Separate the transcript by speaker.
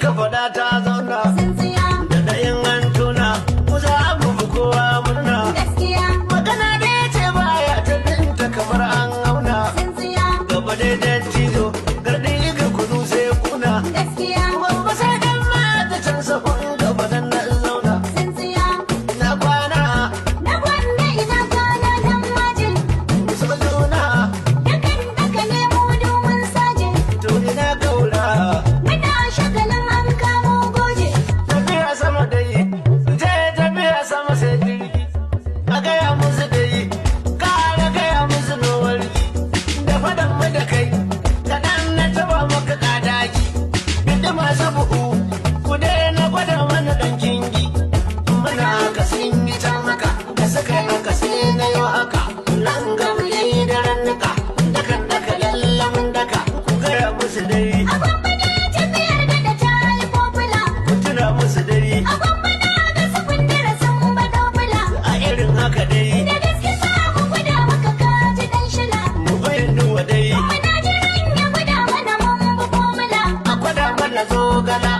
Speaker 1: Ka faɗa ta zauna.
Speaker 2: Tsintsiya.
Speaker 1: Da ɗayan an tuna mu za mu fi kowa murna.
Speaker 2: Gaskiya.
Speaker 1: Magana da ya ce baya ta binta kamar an auna.
Speaker 2: Tsintsiya.
Speaker 1: Gaba daidai cizo gardi ga kudu sai kuna.
Speaker 2: Gaskiya.
Speaker 1: Gwamba sai dan mata can sahun gaba dan na zauna.
Speaker 2: Tsintsiya.
Speaker 1: Na kwana.
Speaker 2: Na gwanda ina kwana dan majin.
Speaker 1: Musu juna.
Speaker 2: Dakan daka nemo domin saje.
Speaker 1: To ina kaura.
Speaker 2: Muna shagalin an kamo goje.
Speaker 1: Tafiya sama dai, je tafiya sama sai jirgi. A gaya musu dai, kara gaya musu nowarki. Da faɗan mu da kai, kaɗan na taba maka kadaki. Bidi masu buhu, ku na gwada mana ɗan kingi. Muna haka sun yi can haka, da suka yi haka sai na yau haka. Nan gam yayi da rannuka, dakan daka lallamin daka. Ku gaya musu dai,
Speaker 2: A gwamba na tafiyar da da ta yi popular.
Speaker 1: Ku tuna musu dai.
Speaker 2: A gwamba na ga su kundura sun bado bula.
Speaker 1: A irin haka dai.
Speaker 2: Da gaske za mu gwada maka kaji dan shila.
Speaker 1: Mu bayyana dai.
Speaker 2: Muna jiran ya gwada mana mun bi formula.
Speaker 1: A gwada mana zogala.